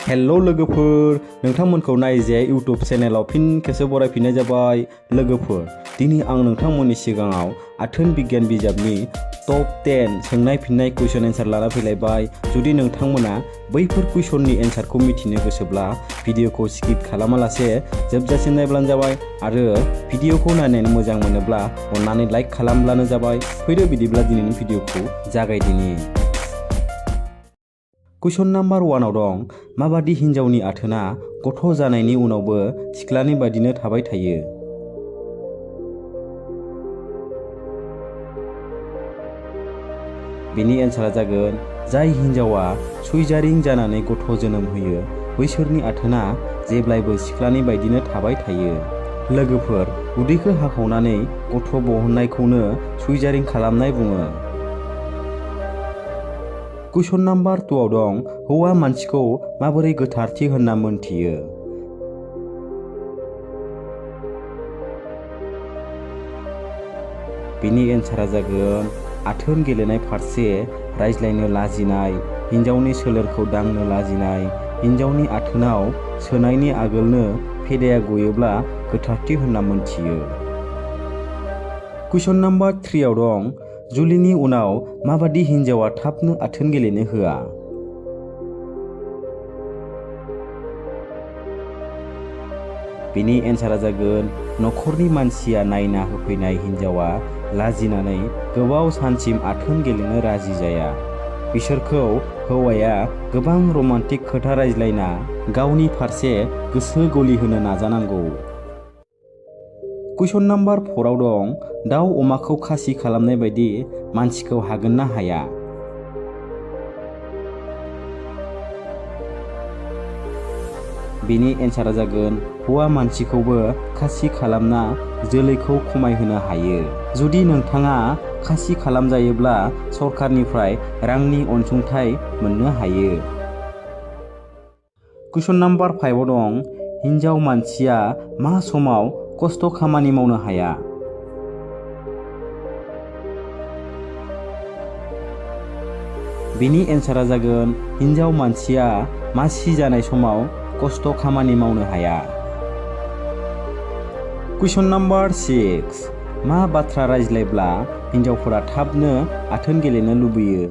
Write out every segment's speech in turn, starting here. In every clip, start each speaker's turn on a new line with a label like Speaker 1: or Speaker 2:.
Speaker 1: Hello लोगोफोर, नोंथांमोनखौ नाइजाया इउट्यूब चेनेलाव फिन खेबसे बरायफिननाय जाबाय। लोगोफोर, दिनै आं नोंथांमोननि सिगाङाव आथोन बिगियान बिजाबनि टप 10 सोंनाय फिन्नाय कुइसन एन्सार लाना फैलायबाय। जुदि नोंथांमोना बैफोर कुइसननि एन्सारखौ मिथिनो गोसोब्ला भिडिअखौ स्किप खालामालासे जोबजासिम नायब्लानो जाबाय आरो भिडिअखौ नायनानै मोजां मोनोब्ला अन्नानै लाइक खालामब्लानो जाबाय। फैदो बिदिब्ला दिनैनि भिडिअखौ जागायदिनि। कुइसन नाम्बार 1 आव दं, माबादि हिन्जावनि आथोना गथ' जानायनि उनावबो सिख्लानि बादिनो थाबाय थायो? बेनि एन्सारा जागोन जाय हिन्जावा सुइजारिं जानानै गथ' जोनोम होयो बैसोरनि आथोना जेब्लायबो सिख्लानि बायदिनो थाबाय थायो। लोगोफोर, उदैखौ हाखावनानै गथ' बहननायखौनो सुइजारिं खालामनाय बुङो। कुइसन नाम्बार 2 आव दं, हौवा मानसिखौ माबोरै गोथारथि होनना मोनथियो? बेनि एन्सारा जागोन आथोन गेलेनाय फारसे रायज्लायनो लाजिनाय, हिन्जावनि सोलेरखौ दांनो लाजिनाय, हिन्जावनि आथोनाव सोनायनि आगोलनो फेदाया गयोब्ला गोथारथि होनना मोनथियो। कुइसन नाम्बार 3 आव दं, जुलिनि उनाव माबादि हिन्जावा थाबनो आथोन गेलेनो होआ? बेनि एन्सारा जागोन नखरनि मानसिया नायना होफैनाय हिन्जावा लाजिनानै गोबाव सानसिम आथोन गेलेनो राजि जाया। बिसोरखौ हौवाया गोबां रमान्टिक खोथा रायज्लायना गावनि फारसे गोसो गलि होनो नाजानांगौ। कुइसन नाम्बार 4 आव दं, दाउ अमाखौ खासि खालामनाय बायदि मानसिखौ हागोन ना हाया? बेनि एन्सारा जागोन हौवा मानसिखौबो खासि खालामना जोलैखौ खमायहोनो हायो। जुदि नोंथाङा खासि खालामजायोब्ला सरकारनिफ्राय रांनि अनसुंथाइ मोननो हायो। कुइसन नाम्बार 5 आव दं, हिन्जाव मानसिया मा समाव खस्थ' खामानि मावनो हाया? बेनि एन्सारा जागोन हिन्जाव मानसिया मासि जानाय समाव खस्थ' खामानि मावनो हाया। कुइसन नाम्बार 6, मा बाथ्रा रायज्लायब्ला हिन्जावफोरा थाबनो आथोन गेलेनो लुबैयो?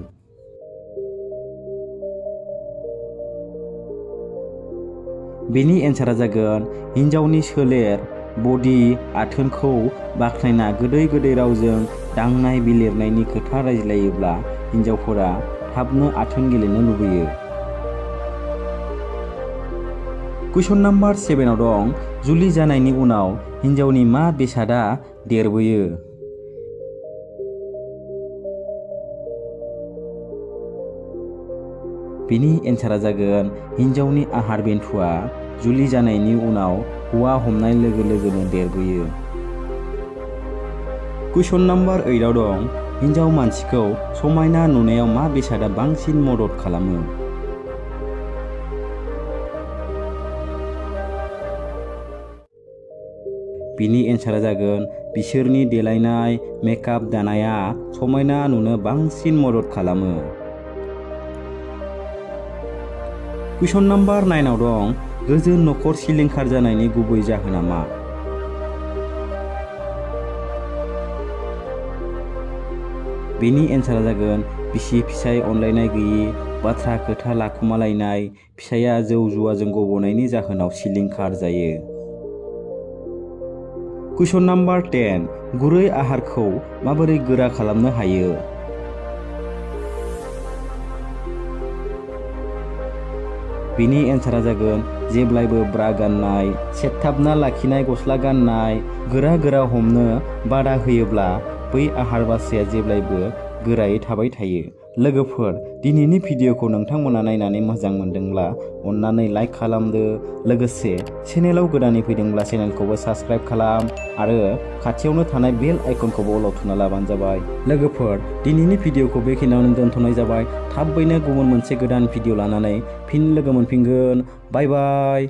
Speaker 1: बेनि एन्सारा जागोन हिन्जावनि सोलेर, बडि, आथोनखौ बाख्नायना गोदै गोदै रावजों दांनाय बिलिरनायनि खोथा रायज्लायोब्ला हिन्जावफोरा थाबनो आथोन गेलेनो लुबैयो। कुइसन नाम्बार 7 आव दं, जुलि जानायनि उनाव हिन्जावनि मा बेसादा देरबोयो? बेनि एन्सारा जागोन हिन्जावनि आहार बेन्थुआ जुलि जानायनि उनाव हौवा हमनाय लोगो लोगोनो देरबोयो। कुइसन नाम्बार 8 आव दं, हिन्जाव मानसिखौ समायना नुनायाव मा बेसादा बांसिन मदद खालामो? बिनि एन्सारा जागोन बिसोरनि देलायनाय, मेकआप दानाया समायना नुनो बांसिन मदद खालामो। कुइसन नाम्बार 9 आव दं, गोजोन नखर सिलिंखार जानायनि गुबै जाहोना मा? बेनि एन्सारा जागोन बिसि फिसाय अनलायनाय गैयि, बाथ्रा खोथा लाखुमालायनाय, फिसाया जौ जुवाजों गब'नायनि जाहोनाव सिलिंखार जायो। कुइसन नाम्बार 10, गुरै आहारखौ माबोरै गोरा खालामनो हायो? बेनि एन्सारा जागोन जेब्लायबो ब्रा गाननाय, सेबथाबना लाखिनाय गस्ला गाननाय, गोरा गोरा हमनो बादा होयोब्ला बै आहार बासाया जेब्लायबो गोरायै थाबाय थायो। लोगोफोर, दिनैनि भिडिअखौ नोंथांमोना नायनानै मोजां मोनदोंब्ला अन्नानै लाइक खालामदो। लोगोसे चेनेलाव गोदानै फैदोंब्ला चेनेलखौबो साबस्क्राइब खालाम आरो खाथियावनो थानाय बेल आइकनखौबो अल थुना लाबानो जाबाय। लोगोफोर, दिनैनि भिडिअखौ बेखिनियावनो दोनथ'नाय जाबाय। थाबैनो गुबुन मोनसे गोदान भिडिअ लानानै फिन लोगो मोनफिनगोन। बाय बाय।